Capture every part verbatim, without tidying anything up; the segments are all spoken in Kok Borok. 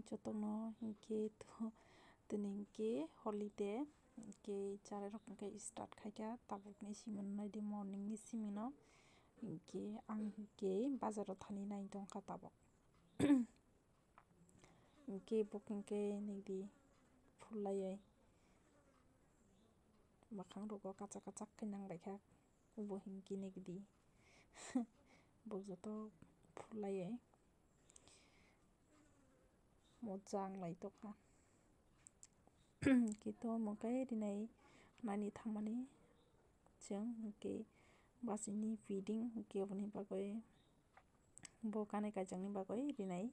Jotono hinkhe to, tini hinkhe holiday, hinkhe charai rok hinkhe start khaikha, tabukni simi naidi morning ni simi no, hinkhe ang hinkhe bazar o thani nai tongkha tabuk. Hinkhe bo hinkhe nigdi phulaiwi mwkhang rogo kachak kachak khe nang baikha, bo hinkhe nigdi bo joto phulaiwi. Mojang lai tongkha. Kito mungkai rinai nani thangmani chwng hinkhe bachini feeding hinkhe oboni bagwi bo kanwi kaijakni bagwi rinai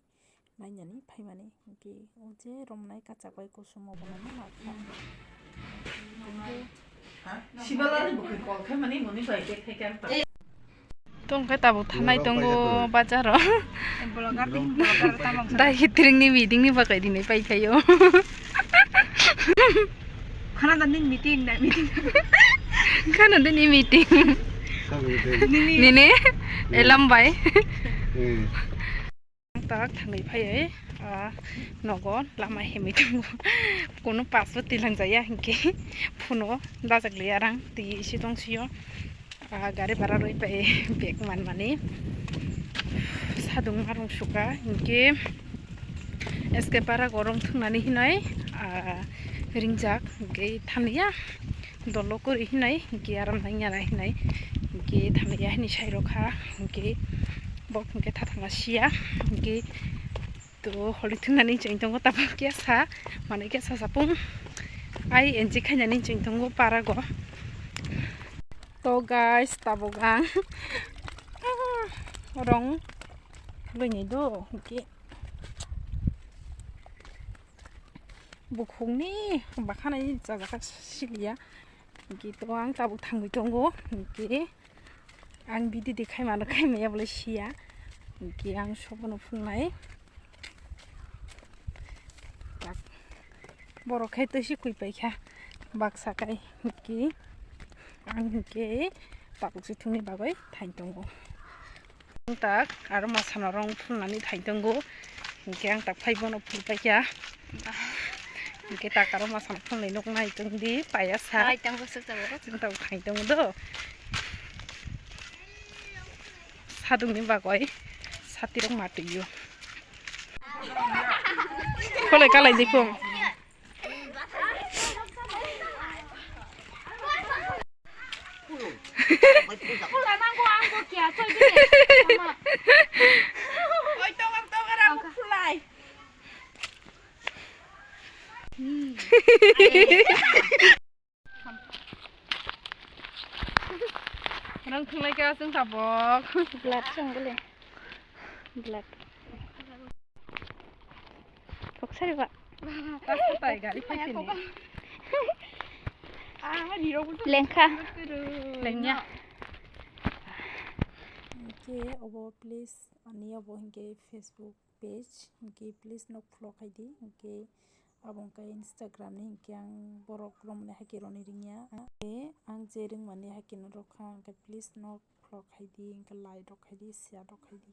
nainani phaimani hinkhe o je romnai kachak bai kusumo bono ma kha. Sibalani bwkhwi kol khe mani moni bai khe thai khe ang ta. Tong khe tabuk thanai tongo bazaro. Vlogger tei vlogger tamo wngkha. Dai hitringni meeting ni bagwi rinwi paiphaio. Khana da nini meeting na meeting. Khana da nini meeting. Nini. Nini? Hmm. Elam bai. Hmm. Tak thangwi phaiwi, ah, nogo lama himwi tongo. Kuno pass bo tilang jaya hinkhe phuno dajak liya rang twi isi tongsio. Ah, gari bara rwi pai bag manmani. Sadung marung suka hinkhe S K para gorong thungnani hinoi, ah, ringjak hinkhe thanliya. Dolo kwrwi hinai, hinkhe aram nangya hinai, hinkhe thangliya hinwi sai rokha, hinkhe bok hinkhe thathangna siya, hinkhe to holi thungnani chwng tongo, tabuk khe sa, manwi khe sa sapung, ai enjik khainani chwng tongo parago. To guys, tabuk ang rong lwini do, hinkhe bukhukni bakhanai chajak kha siliya. Hinkhe to ang tabuk thangwi tongo. Hinkhe ang bidi de khai mano khai maya bole siya. Hinkhe ang sobono phungnai. Tak. Borok khai twi si khui paikha baksa kai. Hinkhe ang hinkhe tabuk si thungni bagwi thain tongo. Ang tak aro masano rong phulnani thai tongo, hinkhe ang tak phai bono phul paikha, hinkhe tak aro masano phulnai nuk nai tongdi payasa. Thai tongo swk tabuk. Ang tak thai tongo do. Sadungni bagwi satirok matwio. Khole kalai di phung. Rang thunglai kha chwng tabuk. Blood chwng bole. Blood. Kok sari ba. Pas katai gari phai sini. Lengkha. Lengya. Hinkhe obo please ani obo hinkhe Facebook page hinkhe please nok follow khaidi hinkhe abo hinkhe Instagram ni hinkhe ang borok romni haikhe roni ringya. Hinkhe ang je ringmani haikhe norok kha hinkhe please nok follow khaidi hinkhe like rok khaidi share rok khaidi.